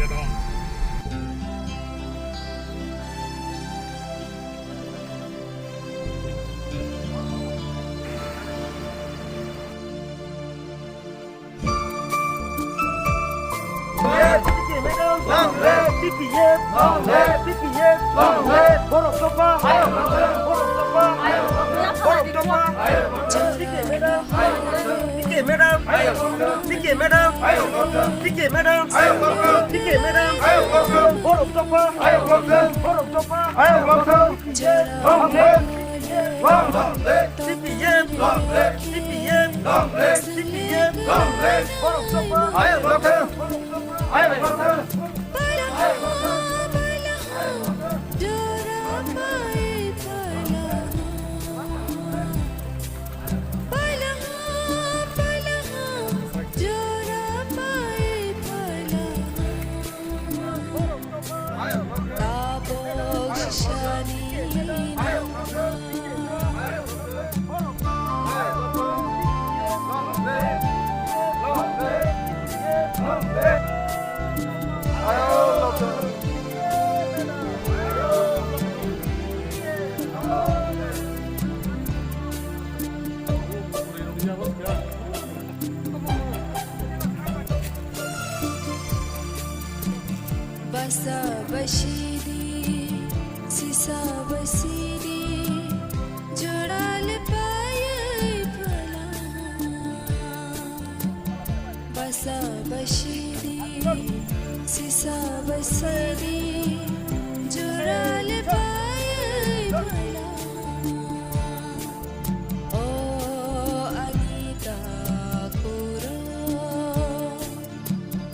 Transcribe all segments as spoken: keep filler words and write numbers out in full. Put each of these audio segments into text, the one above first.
Long live! T P F! Long live! T P F! Long live! Borok Dopha! Borok Dopha! Borok Dopha! T K madam! T K madam! T K madam! T K madam! T K madam! Borok Dopha! Borok Dopha! Long live! Long live! T P F! Long live! T P F! Long live! T P F! Long live! Borok Dopha! Borok Dopha! Basa basidi, sisa basidi, jorale payai phala. Basa basidi, sisa basidi, jorale payai phala. O ani takuro,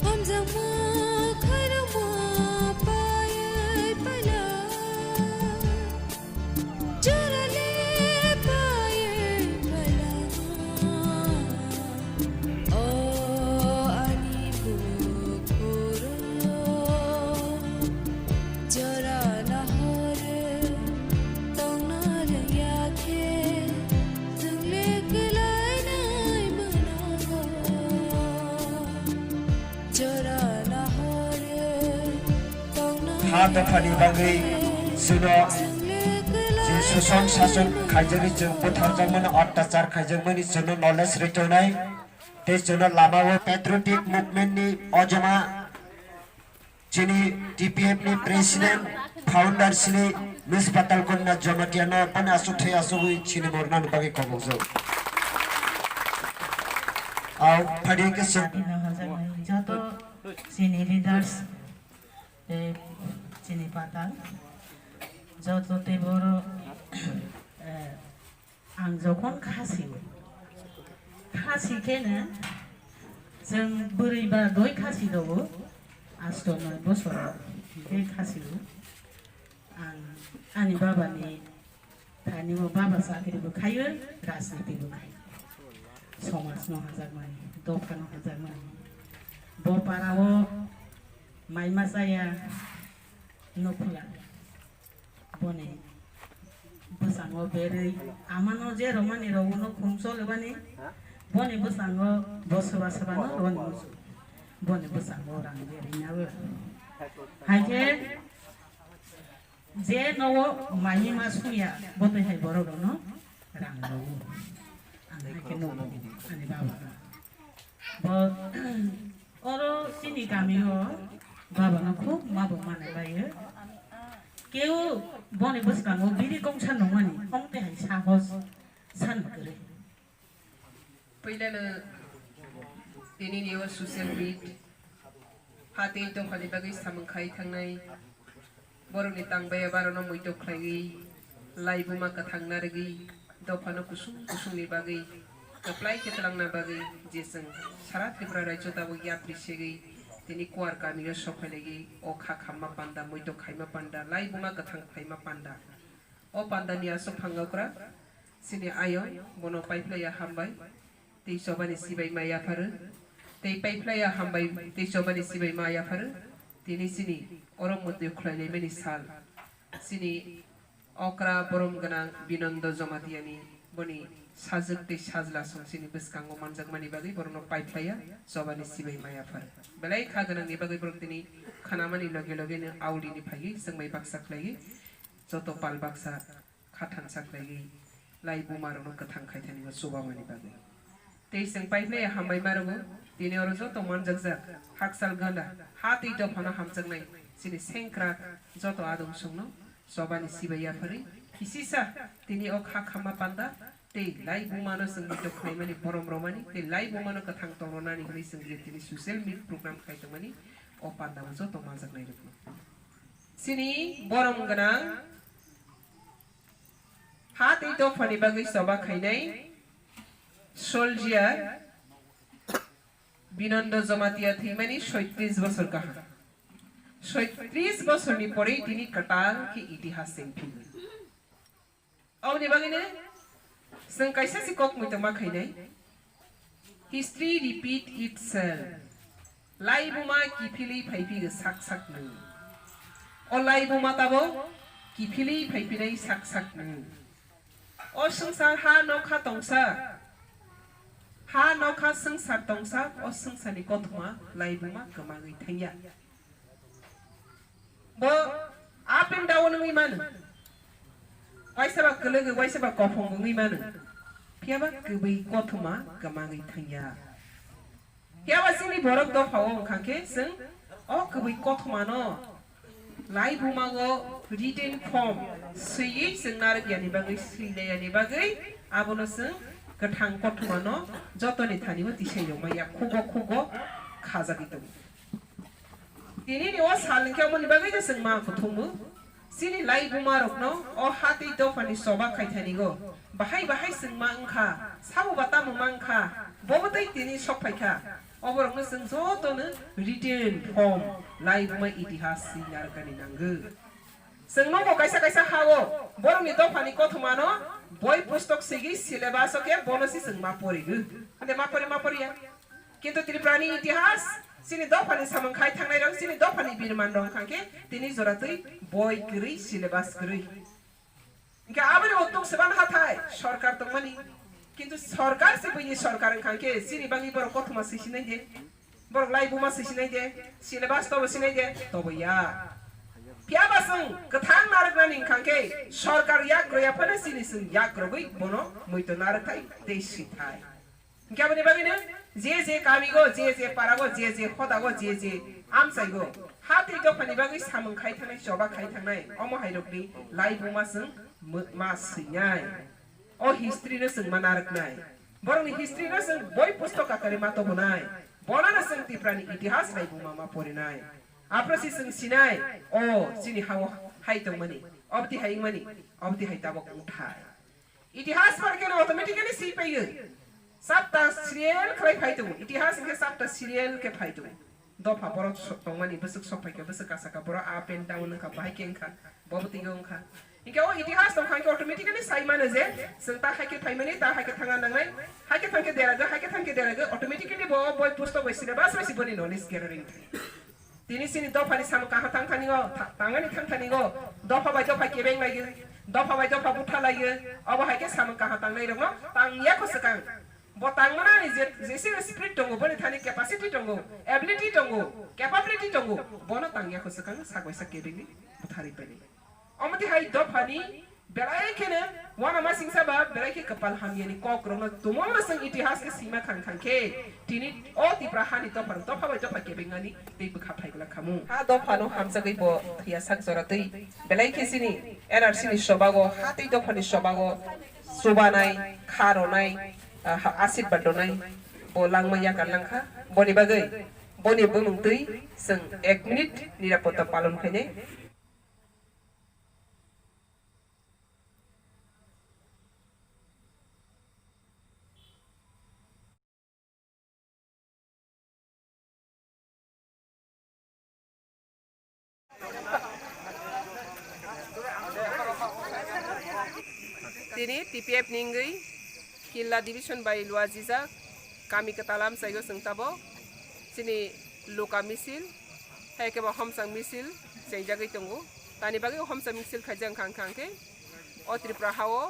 hamjakma khairokma payai phala. Jorale payai phala. O ani bukhuro, jora nahore tongna rwngya khe, chwngle kwlainai mwnago. Jora nahore tongna Ha dophani bagwi chwno je suson sason khaijagwi chwng butharjakmani, attachar khaijakmani chwno knowledge rwchonai tei chwno lamao patriotic movement ni ojoma chini T P F ni president, founder chini Miss Patal Kanya Jamatia no bani aswk thai aswkwi chini mornani bagwi kobokjak. Au phadi khe chwng Joto chini leaders, eh, chini Patal, joto tei boro, eh, ang jokhon khasi o, khasi khe no chwng bwrwi ba doi khasi rw o, asto noi bosor o khe khasi o. Ang ani baba ni thani o baba chakri bo khai o, rajniti bo khai o. Somaj no hajakmani, dopha no hajakmani. Bo para o mai ma chaya no phula. Boni bwskango berwi ama no je romani rok no khum cholibani, boni bwskango bo soba soba no roni muchung. Boni bwskango rang berwi na bo. Hai khe je nogo mai ma sungya, bo twi hai borok rok no rang rw o. Ang hai khe nugo ani baba no. Bo oro chini kami o baba no khub ma bo manai bai o. Keu boni bwskango biri kongsa nungmani ong tei hai sahos san kwrwi. Puilano tini ni o social meet phatwi dophani bagwi samung khai thangnai. Borokni tang bai barokno muitok khlaiwi, laibuma kwthang narwgwi, dophano kusung kusungni bagwi kwplai khe twlangna bagwi je chwng sara Tripura raijo tabuk yapri segwi tini Kuar kamio sok phailaiwi o kha khamma panda, muitok khaima panda, laibuma kwthang khlaima panda. O pandani aswk phang okra, chini ayong bono paiphlaiya hambai. Tei chobani sibai ma yapharw, tei paiphlaiya hambai tei chobani sibai ma yapharw, tini chini oro mwtwi khwlailaimani sal. Chini okra borom gwnang Binondo Jomatiani Boni sajwk tei sajla song chini bwskango manjakmani bagwi borokno paiphlaiya, chobani sibai maya phar. Belai kha gwnangni bagwi borok tini khanamani loge loge no audini phaiwi chwngbai baksa khlaiwi joto pal baksa kha thansa khlaiwi lai bumarokno kwthang khaithani o chubamani bagwi. Tei chwng paiphlaiya hambai marogo tini oro joto manjakjak hakchal gwnda ha tei dophano hamjaknai chini sengkrak joto adong songno chobani sibai yapharwi kisisa tini o kha khamma panda tei lai bumano chwng muitok khlaimani borom romani tei lai bumano kwthang tong ronani hwnwi chwng je tini social media program khai tongmani o pandao joto manjaknai rokno. Chini borom gwnang ha tei dophani bagwi choba khainai soldier Binondo Jamatia thwimani soitris bosor kaham. Soitris bosorni porwi tini kwtal khe itihas chengphigwi. Aboni bagwino chwng kaisa se kok muitok ma khainai. History repeat itself. Laibuma kiphilwi phaiphigwi sak sakno. O laibuma tabok kiphilwi phaiphinai sak sakno. O swngchar ha nokha tongsa, ha nokha swngchar tongsa, o swngcharni kothoma laibuma kwmagwi thangya. Bo up and down wngwi mano. Waisa ba kwlwgwi, waisa ba kophong wngwi mano. Phiya ba kwbwi kothoma kwmagwi thangya. Phiya ba chini borok dophao wngkha khe chwng o kwbwi kothomano laibumago written form swiwi chwng narwk yani bagwi, swilaiyani bagwi abono chwng kwthang kothomano jotoni thani o tisai rwmaya khugo khugo khajagwi tongo. Tinini o sal hwnkhe omoni bagwi no chwng ma kuthumwi chini lai buma rokno o ha tei dophani choba khaithanigo bahai bahai chwng ma wngkha, sabo ba tamo ma wngkha, bobo tei tini sok phaikha. Oborokno chwng jotono written form lai buma itihas swi narwkani nango. Chwng nukgo kaisa kaisa ha-o borokni dophani kothomano boi pustok swigwi syllabus-o khe bono se chwng ma porigo. Hande ma pori ma poriya. Kintu Tripurani itihas, chini dophani samung khai thangnai rok, chini dophani birman rok wngkha khe tini jora twi boi kwrwi, syllabus kwrwi. Hingke aboni bo tuk seban hathai sorkar tongmani. Kintu sorkar se buini sorkar wngkha khe chini bagwi borok kothoma swi sinai de, borok lai buma swi sinai de, syllabus tobo sinai de, tobo ya. Phiya ba chwng kwthang narwknani wngkha khe sorkar yak rwya phano chini chwng yak rwgwi bono muitu narwk thai tei swi thai. Hingke aboni bagwino je je kamigo, je je parago, je je hodago, je je amchaigo, ha tei dophani bagwi samung khai thangnai, choba khai thangnai, omo hai rokni lai buma chwng ma swinai. O history no chwng ma narwknai. Borokni history no chwng boi pustok akwrwi ma tobonai. Bono no chwng Tiprani itihas lai buma ma porinai. Aphro si chwng sinai, o chini ha-o hai tongmani, obti hai wngmani, obti hai tabok wngthai. Itihas pore khe no automatically swi paiyo. Chapter serial khlai phai tongo. Itihas hwnkhe chapter serial khe phai tongo. Dopha borok so-, tongmani bwswk sok phai khe bwswk kasa kha borok up and down wngkha, bahai khe wngkha, bobo twigo wngkha. Hingke o itihas tongkha hingke automatically sai mano je chwng ta hai khe phaimani, ta hai khe thangna nangnai, hai khe thangkhe derago, hai khe thangkhe derago, automatically bo boi pustok bai syllabus bai si boni knowledge gathering thai. Tini chini dophani samung kaham thang thani o, tha-, tangani thang thani o, dopha bai dopha kebeng laiyo, dopha bai dopha butha laiyo, obo hai khe samung kaham tangnai rokno tang ya kho swkang. Bo tangmani je, jese spirit tongo, boni thani capacity tongo, ability tongo, capability tongo, bono tang ya kho swkang sak bai sak kebengni butharwi bai. Omo twi hai dophani belai kheno uanama singsa ba belai khe kwpal hamyani kok rokno tumungno chwng itihas khe sima khang khang khe tini o Tipra hani dopha rok dopha bai dopha kebengmani tei bwkha phai glak khamu. Ha dophano hamjagwi bo thwiya sak jora twi belai khe chini N R C ni sobago ha tei dophani sobago chubanai, kha ronai, ah, ha-, asirbat ronai bo langma yakar langkha. Boni bagwi boni bumung twi chwng ek minute nirapotta palon khainai. Tini T P F ni wngwi Killa division bai luajijak kami kwtal amchaigo chwng tabok chini luka misil hai khe bo homchang misil chengjagwi tongo. Tani bagwi homchang misil khaijak wngkha, wngkha hwnkhe o Tripura ha-o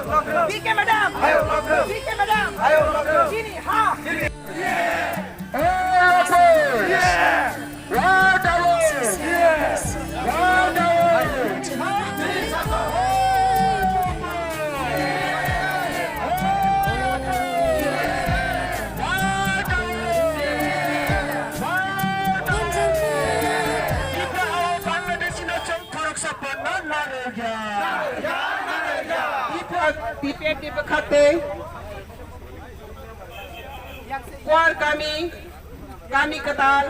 P K madam. P K madam. Chini ha. T P F ni bwkhak tei Kuar kami, kami kwtal,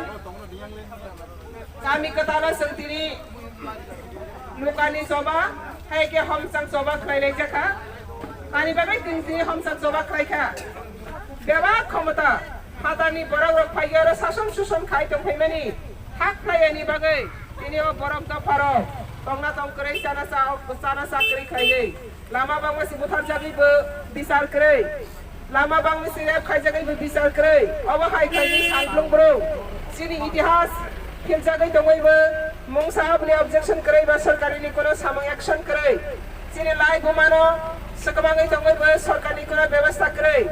kami kwtalo chwng tini lukani choba, hai khe homsang choba khlai lai jakha. Tani bagwi chwng tini homsang choba khlai kha. Bebak khomota, hatarni borok rok phai oro sason suson khai tong phaimani, hak khlai ani bagwi tini o borok dopha rok tongna tong kwrwi chana cha, chana cha kwrwi khlaiwi. Lama bangma si butharjagwi bo bichar kwrwi. Lama bangma si rep khaijagwi bo bichar kwrwi. Obo hai khaidi salblung bro. Chini itihas khiljagwi tongwi bo mungsa aboni objection kwrwi ba sorkari ni kono samung action kwrwi. Chini lai bumano swkabangwi tongwi bo sorkari ni kono bebasta kwrwi.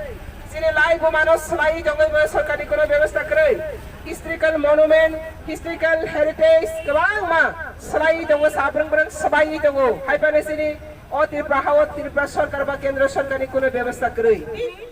Chini lai bumano swlaiwi tongwi bo sorkari ni kono bebasta kwrwi. Historical monument, historical heritage kwbangma swlaiwi tongo, sabrung brung swbaiwi tongo. Hai phano chini O Tripura ha o Tripura sorkar ba kendra sorkar ni kuno bebostha kwrwi.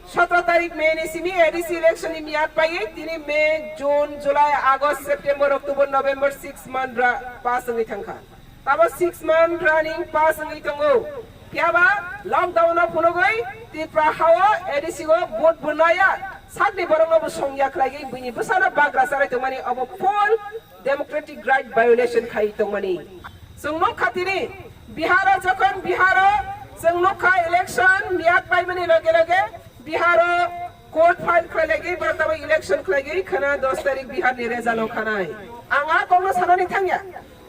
Sotro tarik May ni simi A D C election ni miyat paiwi tini May, June, July, August, September, October, November six month ra pass wngwi thangkha. Tabo six month running pass wngwi tongo. Phiyaba lockdown no phunugwi Tripura ha o A D C o vote bwnaya sakni borok no bo songya khlaigwi bini bwsano bagra charai tongmani obo full democratic right violation khai tongmani. Chwng nukha tini Biharo jokhon Biharo Chwng nukha election miyak paimani loge loge Biharo court file khlaigwi borok tamo election khlaigwi khana dos tarik Bihar ni result o khanai. Ang a kokno sanani thangya.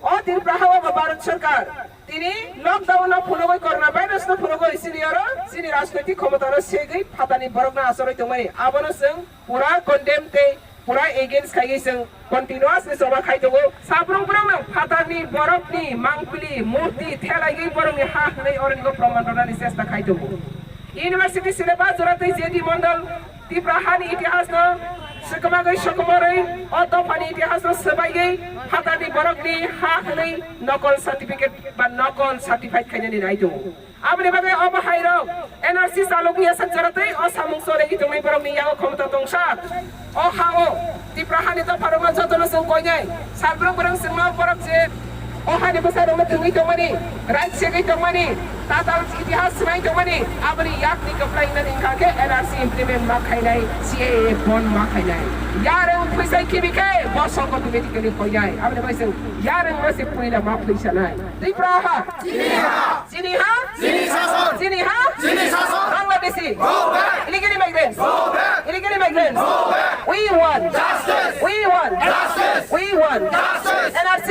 O Tripura ha o Bharat Sarkar tini lockdown no phunugwi corona virus no phunugwi chini oro chini rajnoitik khomota no segwi phatani borok no achorwi tongmani. Abono chwng pura condemn tei pura against khaiwi chwng continuously choba khai tongo. Sabrung brung no phatarni borokni mangpili murti thelaigwi borokni ha hwnwi oronigo proman rwnani chesta khai tongo. University syllabus jora tei J D Mondol Tripura hani itihas no swkmagwi sokomorwi o dophani itihas no swbaigwi phatarni borokni ha hwnwi nokol certificate ba nokol certified khainani nai tongo. Aboni bagwi omo hai rok N R C chalok ya sak jora tei o samung chole i tongnai borok ni yago khomota tongsa. O ha o Tripura hani dopha rok no joto no chwng koinai. Salbrok borok chwng no borok je o hani bwsa rok no thwngwi tongmani, right segwi tongmani, tatal itihas swnai tongmani. Aboni yak ni kwplai nani wngkha khe N R C implement ma khainai, C A A bon ma khainai. Yareng phuisai khibi khe bo songkot ni medically koinai. Aboni bagwi chwng yareng no se phuila ma phuisanai. Tripura ha. Chini ha? Chini ha? Chini sason! Chini ha? Chini sason! Bangladeshi! Go back! Illegal immigrants! Go back! Illegal immigrants! Go back! We want! Justice! We want! Justice! We want! Justice! N R C!